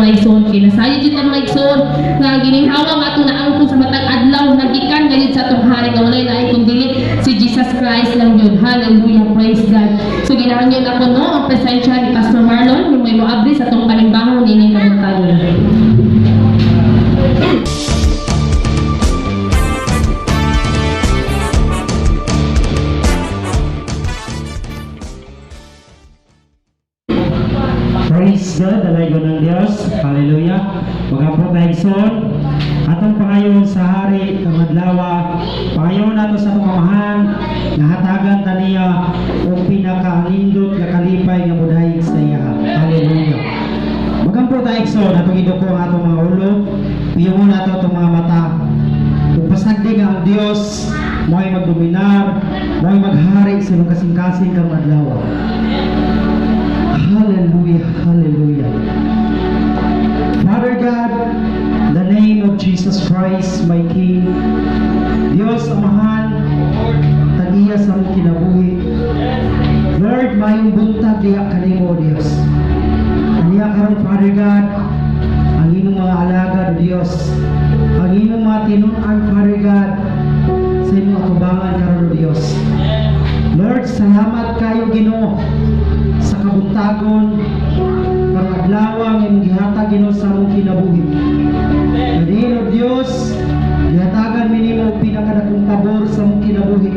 mga igsoon. Kay nasayod jud ta, mga igsoon, nga ang gininhawa nga atong naangkon sa matag adlaw nagikan gayud sa atong hari nga walay lain kundi si Jesus Christ lang yun. Hallelujah, praise God. So ginahangyon ako, no, ang presensya ni Pastor Marlon yung may moabri sa atong panimbahon niining kabuntagon. Praise God, dalaygon ng Diyos. Hallelujah. Magampo tayo, igsoon. Atong pangayon sa hari karong adlawa. Pangayon nato sa atong Amahan nga hatagan ta niya og pinakaanindot nga kalipay nga mudayeg sa iya. Hallelujah. Magampo tayo, igsoon, atong iduko ang atong mga ulo. Piyungon nato atong mga mata. Ug pasagdi nga ang Dios mo'y magdominar, mo'y maghari sa imong kasing-kasing karong adlaw. Hallelujah, hallelujah. Father God, the name of Jesus Christ, my King, Diyos Amahan, tag-iya sa among kinabuhi. Lord, mayong buntag diha kanimo, Diyos. Aniya karon, Father God, ang imong mga alagad, O Diyos, ang imong mga tinun-an, Father God, sa imong atubangan karon, O Diyos. Lord, salamat kayo, Ginoo, sa kabuntagon karong adlaw nga imong gihatag, Ginoo, sa among kinabuhi. Dahil, O Dios, gihatagan mi nimo og pinakadakong pabor sa among kinabuhi.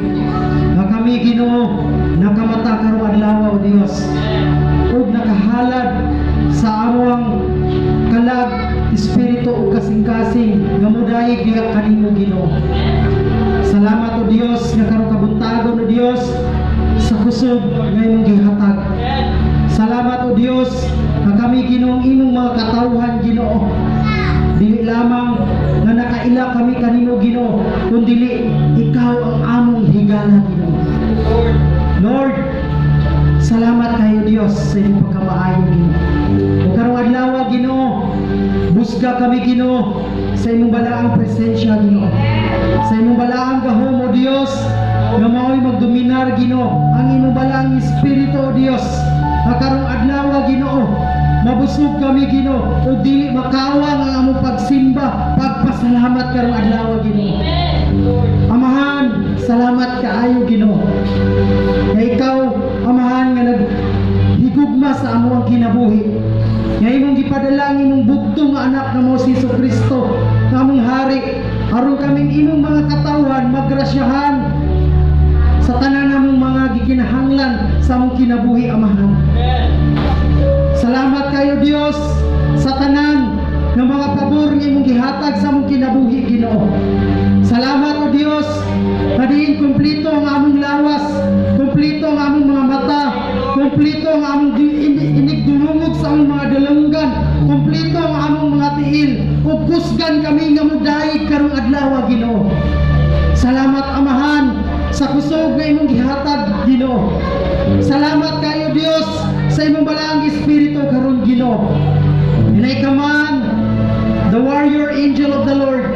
Nga kami, Ginoo, nakamata karong adlaw, O Dios, ug nakahalad sa among kalag, espiritu ug kasing-kasing nga modayeg diha kanimo, Ginoo. Salamat, O Dios, nga karong kabuntagon, O Dios, sa kusog nga imong gihatag. Salamat, O Dios, nga kami, Ginoo, imong mga katawhan, Ginoo. Dili lamang nga nakaila kami kanimo, Ginoo, kundi ikaw ang among higala, Ginoo. Lord, salamat kayo, Dios, sa imong pagkamaayo, Ginoo. Ug karong adlaw, Ginoo, busga kami, Ginoo, sa imong balaang presensya, Ginoo. Sa imong balaang gahom, O Dios, nga mao'y magdominar, Ginoo, ang imong balaang espiritu, O Dios. Nga karong adlaw, Ginoo, mabusog kami, Ginoo, ug dili makawang ang among pagsimba, pagpasalamat karong adlaw, Ginoo. Amahan, salamat kaayo, Ginoo. Nga ikaw, Amahan, nga naghigugma sa among kinabuhi. Nga imong gipadala ang imong bugtong nga anak nga mao si Hesus Kristo, nga among hari, aron kaming imong mga katawhan magrasyahan sa tanan namong mga gikinahanglan sa among kinabuhi, Amahan. Salamat kayo, Dios, sa tanan ng mga pabor nga imong gihatag sa among kinabuhi, Ginoo. Salamat, O Dios, na diin kumpleto ang among lawas, kumpleto ang among mga mata, kumpleto ang among inigdulungog sa among mga dalunggan, kumpleto ang among mga tiil, ug kusgan kami nga mudayeg karong adlaw, Ginoo. Salamat, Amahan, sa kusog nga imong gihatag, Ginoo. Salamat kayo, Dios, sa imong balaang espiritu karon, Ginoo. And I command the warrior angel of the Lord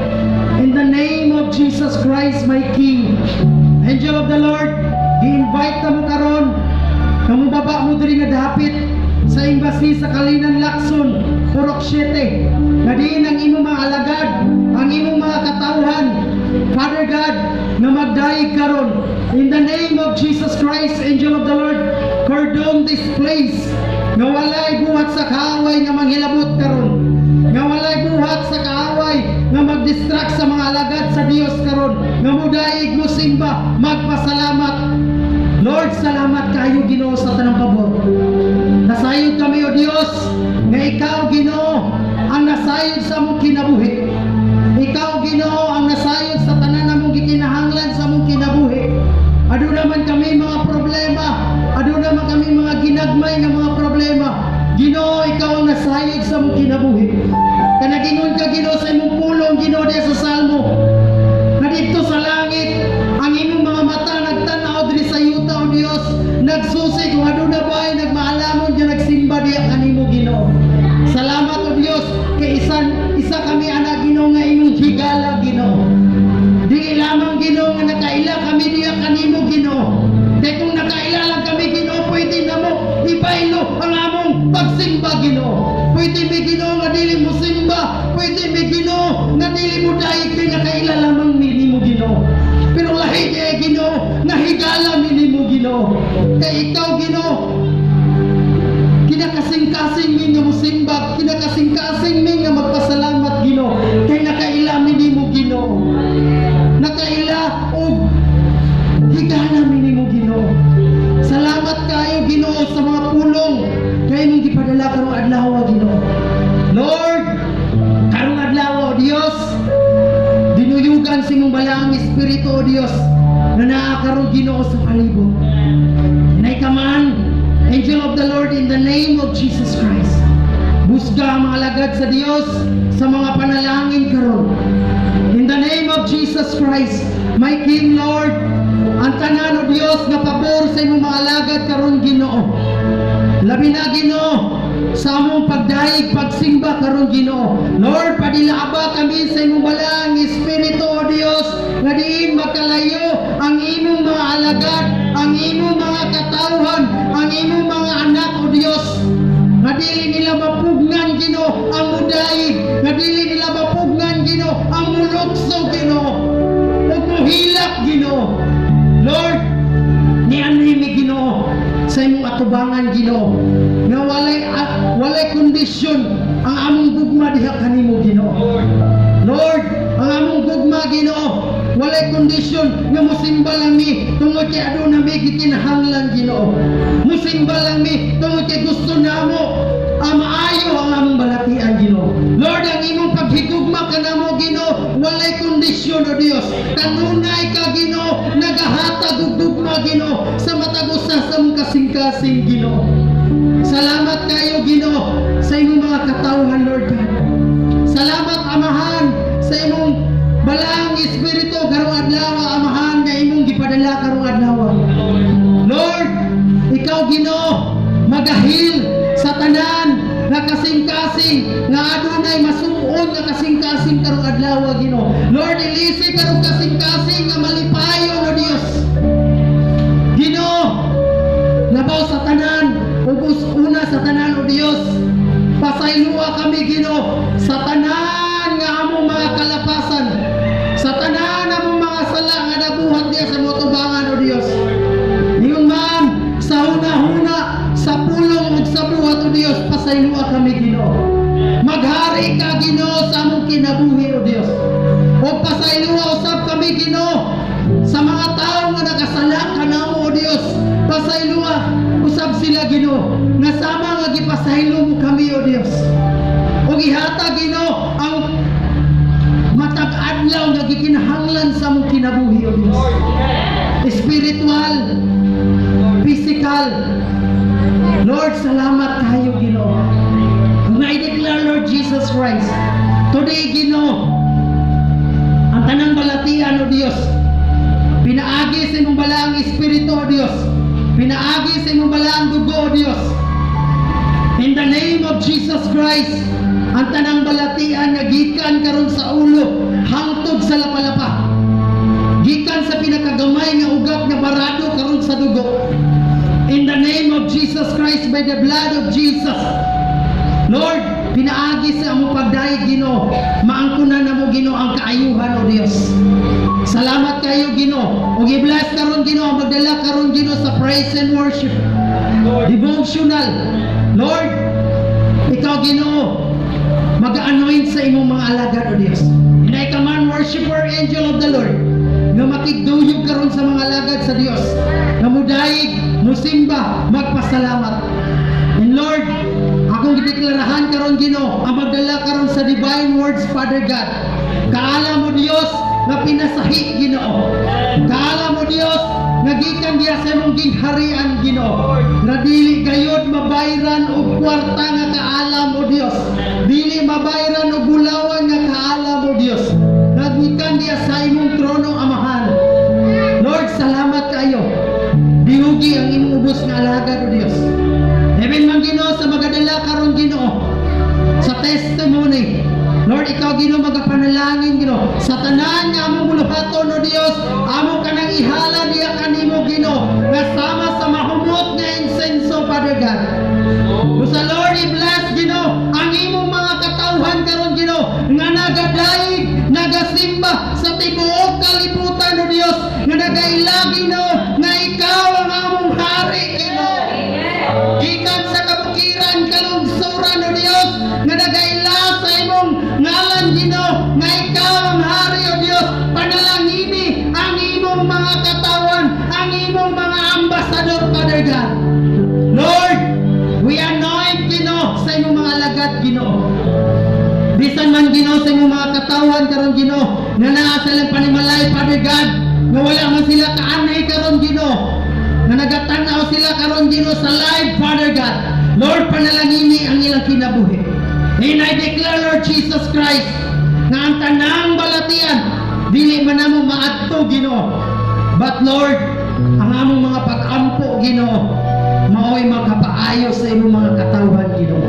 in the name of Jesus Christ, my King. Angel of the Lord, gi-invite ka mo karon nga mobaba mo diri nga dapit sa embassy sa Kalinan Lacson, Purok 7. Nga diin ang imong mga alagad, ang imong mga katawhan, Father God, nga magdayeg karon. In the name of Jesus Christ, angel of the Lord, cordon this place. Nga walay buhat sa kaaway nga manghilabot karon. Nga walay buhat sa kaaway nga mag-distract sa mga alagad sa Dios karon. Nga mudayeg, mo simba, magpasalamat. Lord, salamat kayo, Ginoo, sa tanang pabor. Nasayod kami, O Dios, nga ikaw, Ginoo, ang nasayod sa among kinabuhi. Ikaw, Ginoo, ang nasayod sa tanan namong gikinahanglan sa among kinabuhi. Aduna man kami mga problema, aduna man kami mga ginagmay nga mga problema. Ginoo, ikaw ang nasayod sa among kinabuhi. Kanagingon ka, Ginoo, sa imong pulong, Ginoo, diya sa Salmo, na didto sa langit, ang imong mga mata nagtanaw diri sa yuta, O Dios, nagsusi kung aduna ba ay nagmaalamon nga nagsimba diya kanimo, Ginoo. Salamat, O Dios, kay isan isa kami ana. Ginoo, nga dili mo simba. Pwede mi, Ginoo, nga dili mo dayeg kay nakaila lamang mi nimo, Ginoo. Pero lahi diay, Ginoo, nga higala mi nimo, Ginoo. Kay ikaw, Ginoo, kinakasing-kasing mi nga musimba, kinakasing-kasing mi nga magpasalamat, Ginoo. Kay nakaila mi nimo, Ginoo. Nakaila og higala mi nimo, Ginoo. Salamat kayo, Ginoo, sa mga pulong kay imong gipadala karong adlaw, Ginoo. Lord, karong adlaw, O Dios, dinuyugan sa imong balaang espiritu, O Dios, na naa karon, Ginoo, sa palibot. And I command, angel of the Lord, in the name of Jesus Christ, busga ang mga alagad sa Dios sa mga panalangin karon. In the name of Jesus Christ, my King Lord, ang tanan, O Dios, nga pabor sa imong mga alagad karon, Ginoo. Labi na, Ginoo, sa among pagdayeg, pagsimba karon, Ginoo. Lord, padilaba kami sa imong balaang espiritu, O Dios, nga diin makalayo ang imong mga alagad, ang imong mga katawhan, ang imong mga anak, O Dios. Nga dili nila mapugnan, Ginoo, ang mudayeg, nga dili nila mapugnan, Ginoo, ang mulukso, Ginoo, ug muhilak, Ginoo. Lord, nianhi mi, Ginoo, sa imong atubangan, Ginoo, nga walay kondisyon ang among gugma diha kanimo, Ginoo. Lord, ang among gugma, Ginoo, walay kondisyon nga musimba lang mi tungod kay aduna mi gikinahanglan, Ginoo. Musimba lang mi tungod kay gusto namo ang maayo ang among balatian, Ginoo. Lord, ang imong paghigugma kanamo, Ginoo, walay kondisyon, O Dios. Kanunay ka, Ginoo, nagahatag og gugma, Ginoo, sa matag usa sa among kasing-kasing, Ginoo. Salamat kayo, Ginoo, sa imong mga katawhan, Lord God. Salamat, Amahan, sa imong balaang espiritu karong adlaw, Amahan, nga imong gipadala karong adlaw. Lord, ikaw, Ginoo, magahil sa tanan nga kasing-kasing nga adunay masum-on nga kasing-kasing karong adlaw, Ginoo. Lord, ilisi karong kasing-kasing nga malipayon, O Dios. Ginoo, labaw sa tanan ug una sa tanan, O Dios, pasayloa kami, Ginoo, sa tanan nga among mga kalapasan, sa tanan among mga sala nga nabuhat diya sa imong atubangan, O Dios. Ingon man sa huna-huna, sa pulong ug sa buhat, O Dios, pasayloa kami, Ginoo. Maghari ka, Ginoo, sa among kinabuhi, O Dios. Ug pasayloa usab kami, Ginoo, sa mga tao nga nakasala kanamo, O Dios. Pasayloa usab sila, Ginoo, nga sama nga gipasaylo mo kami, O Dios. Ug ihatag, Ginoo, ang matag adlaw nga gikinahanglan sa among kinabuhi, O Dios. Spiritual, physical. Lord, salamat kayo, Ginoo. Ug I declare, Lord Jesus Christ, today, Ginoo, ang tanang balatian, O Dios, pinaagi sa imong balaang espiritu, O Dios, pinaagi sa imong balaang dugo, O Dios. In the name of Jesus Christ, ang tanang balatian nga gikan karon sa ulo hangtod sa lapalapa, gikan sa pinakagamay nga ugat nga barado karon sa dugo. In the name of Jesus Christ, by the blood of Jesus. Lord, pinaagi sa among pagdayeg, Ginoo, maangkunan namo, Ginoo, ang kaayuhan, O Dios. Salamat kayo, Ginoo. Ug i-bless karon, Ginoo, magdala karon, Ginoo, sa praise and worship. Devotional. Lord, ikaw, Ginoo, mag-anoint sa imong mga alagad, O Dios. And I command worshiper angel of the Lord nga makigduyog karon sa mga alagad sa Dios, nga mudayeg, musimba, magpasalamat. And Lord, akong gideklarahan karon, Ginoo, ang magdala karon sa divine words, Father God. Kaalam mo, Dios, nga pinasahi, Ginoo. Kaalam mo, Dios, nga gikan diya sa imong gingharian, Ginoo. Nga dili gayod mabayran og kwarta nga kaalam, O Dios. Dili mabayran og bulawan nga kaalam, O Dios. Nga gikan diya sa imong trono, Amahan. Lord, salamat kayo. Dihugi ang imong ubos nga alagad, O Dios. Even man, Ginoo, sa magadala karon, Ginoo, sa testimony. Lord, ikaw, Ginoo, magapanalangin, Ginoo, sa tanan nga among buluhaton, O Dios, amo kanang ihala niya kanimo, Ginoo, nga sama sa mahumot nga insenso, Father God. Busa, Lord, i-bless, Ginoo, ang imong mga katawhan. tibuok kalibutan, O Dios, nga nagaila, Ginoo, nga ikaw ang among hari, Ginoo. Gikan sa kabukiran, kalungsuran, O Dios, nga nagaila sa imong ngalan, Ginoo, nga ikaw ang hari, O Dios. Panalangini ang imong mga katawan, ang imong mga ambasador, Father God. Lord, we anoint, Ginoo, sa imong mga alagad, Ginoo. Bisan man, Ginoo, sa imong mga katawan karon, Ginoo, nga naa sa ilang panimalay, Father God, nga wala man sila kaanay karon, Ginoo, nga nagatanaw sila karon, Ginoo, sa live, Father God. Lord, panalangini ang ilang kinabuhi. And I declare, Lord Jesus Christ, nga ang tanang balatian dili man namo maadto, Ginoo. But Lord, ang among mga pag-ampo, Ginoo, mao'y makapaayo sa imong mga katawhan, Ginoo.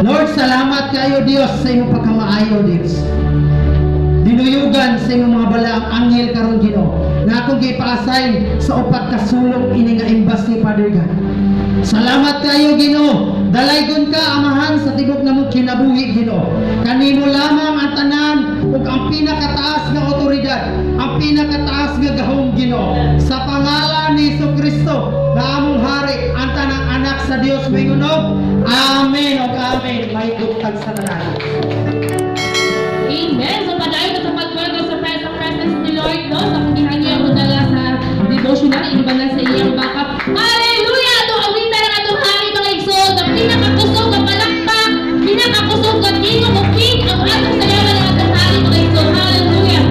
Lord, salamat kayo, Dios, sa imong pagkamaayo, Dios. Dinuyugan sa imong mga balaang anghel karon, Ginoo, na akong gipa-assign sa upat ka sulok ini nga embassy, Father God. Salamat kayo, Ginoo. Dalaygon ka, Amahan, sa tibok namong kinabuhi, Ginoo. Kanimo lamang ang tanan ug ang pinakataas nga otoridad, ang pinakataas nga gahom, Ginoo. Sa pangalan ni Hesus Kristo, na among hari, ang tanang anak sa Dios moingon og Amen ug amen. May buntag sa tanan. Amen. So padayon sa pag-welcome sa presence ni Lord, no? Sa kung mo dala sa devotional, iba na sa iyang backup. Hallelujah! Atong awitan ang atong hari, mga igsoon, ang pinakakusog nga palakpak, pinakakusog nga tingog o king, ang atong sayawan ang atong hari, mga igsoon. Hallelujah!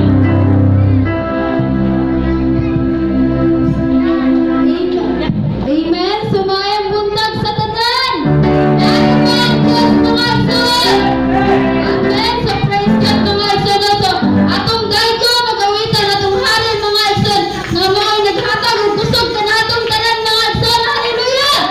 Amen. Maayong buntag sa tanan. Amen. Diyos, mga igsoon. Amen. So praise God, mga igsoon. So atong daygo magawitan atong hari, mga igsoon, nga mao'y naghatag og kusog kanatong tanan, mga igsoon. Hallelujah.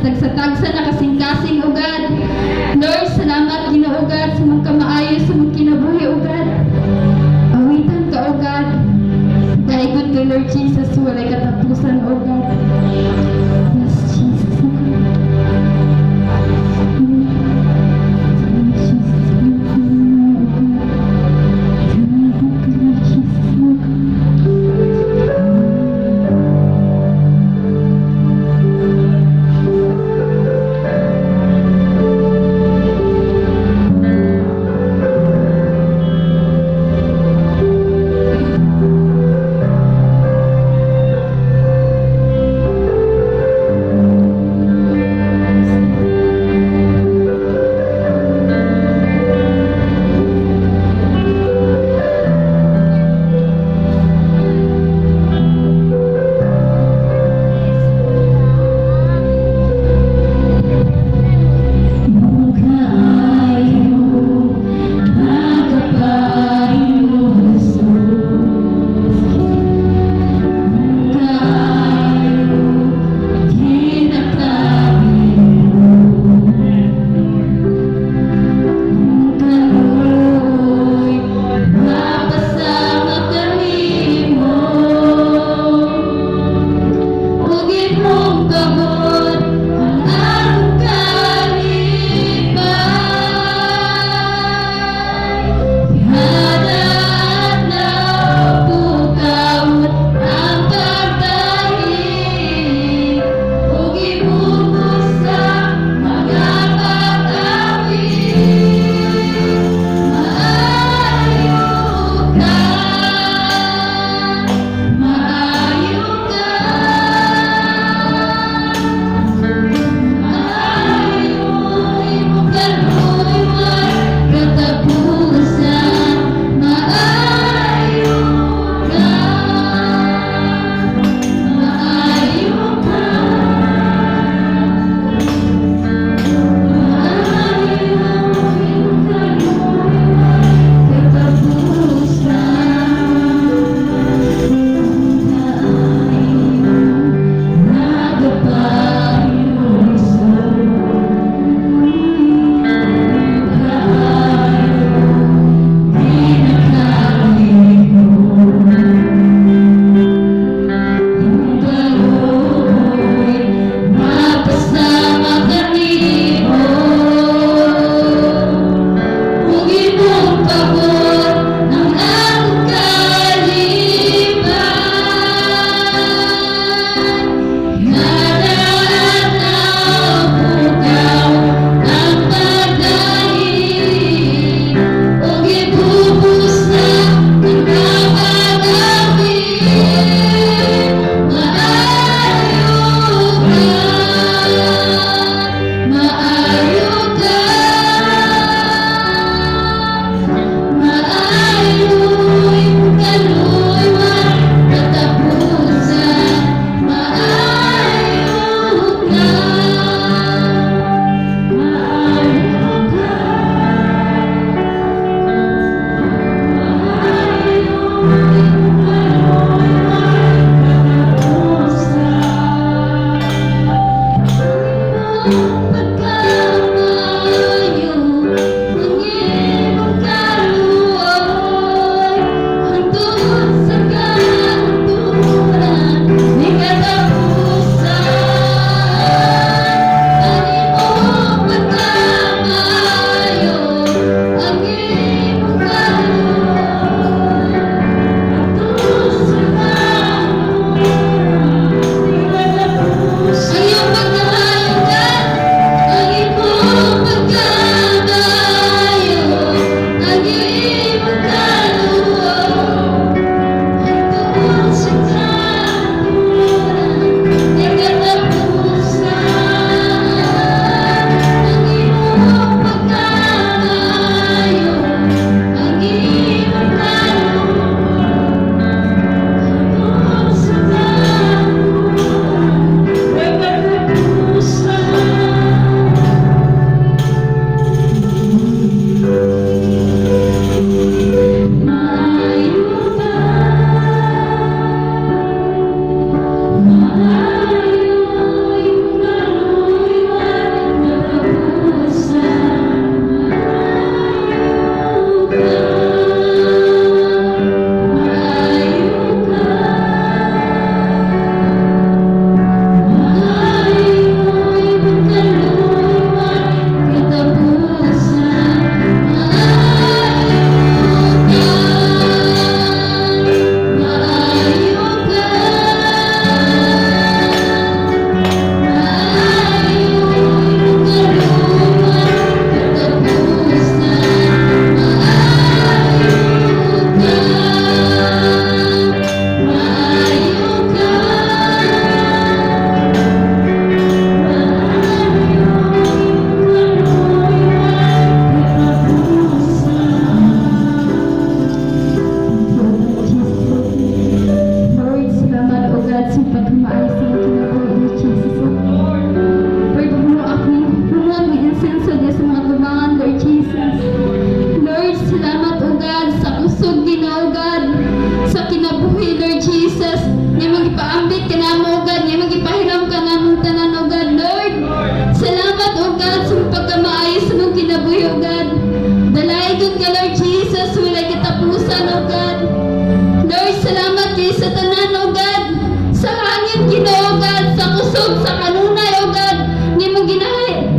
tagsa-tagsa na kasing-kasing, O God. Lord, salamat Ginoo God sa mong kamaayo sa mong kinabuhi, O God. Awitan ka, O God. Daigon kay Lord Jesus, walay katapusan, O God. Yes, Jesus, O God. Salamat, Jesus, O God. Salamat ka, Lord Jesus, O God. kusog, sa kanunay, O God, nga imong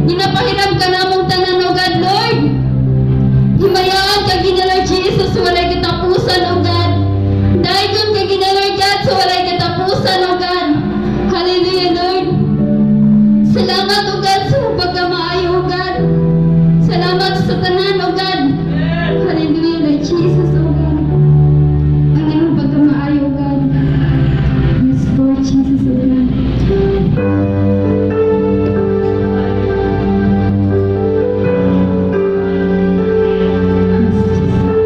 ginapahiram ka namong tanan, O God, Lord. Himayaan ka gina, Lord Jesus, walay katapusan, O God. Daygon ka gina, Lord God, sa walay katapusan, O God. Hallelujah, Lord. Salamat, O God, sa pagkamaayo, O God. Salamat sa tanan, O God. Hallelujah, Lord Jesus, O God. Ang imong pagkamaayo, O God. Yes, Lord Jesus, O God. Yes, Jesus.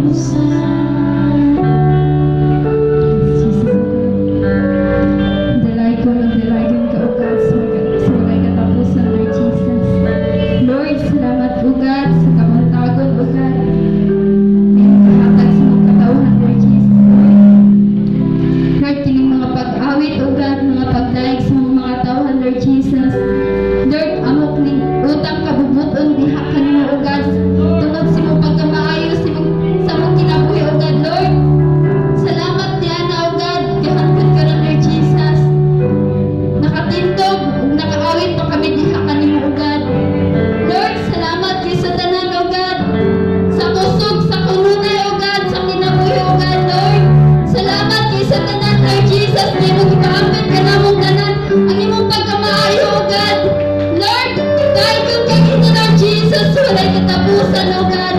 Yes, Lord. Thank you, Jesus, O God. Dalay ko, magdalagan ka, O God, sa walay katapusan, Lord Jesus. Lord, salamat, O God, sa kabuntagon, O God. May kahatag sa mga katawhan, Lord Jesus, Lord. Lord, kining mga pag-awit, O God, mga pagdayeg sa mga tawhan, Lord Jesus. Lord, amok ning utang kabubuton diha kanimo, O God. Tungod sa imong pagkamaayo sa imong kinabuhi, O God, Lord. Salamat niana, O God, gihangkod ka na, Lord Jesus. Nakatindog ug nakaawit pa kami diha kanimo, O God. Lord, salamat kay sa tanan, O God. Sa kusog, sa kanunay, O God, sa kinabuhi, O God, Lord. Salamat kay sa tanan, Lord Jesus, nga imong gipaambit kanamong tanan ang imong pagkamaayo, O God. Lord, daygon ka kita, Lord Jesus, walay katapusan, O God.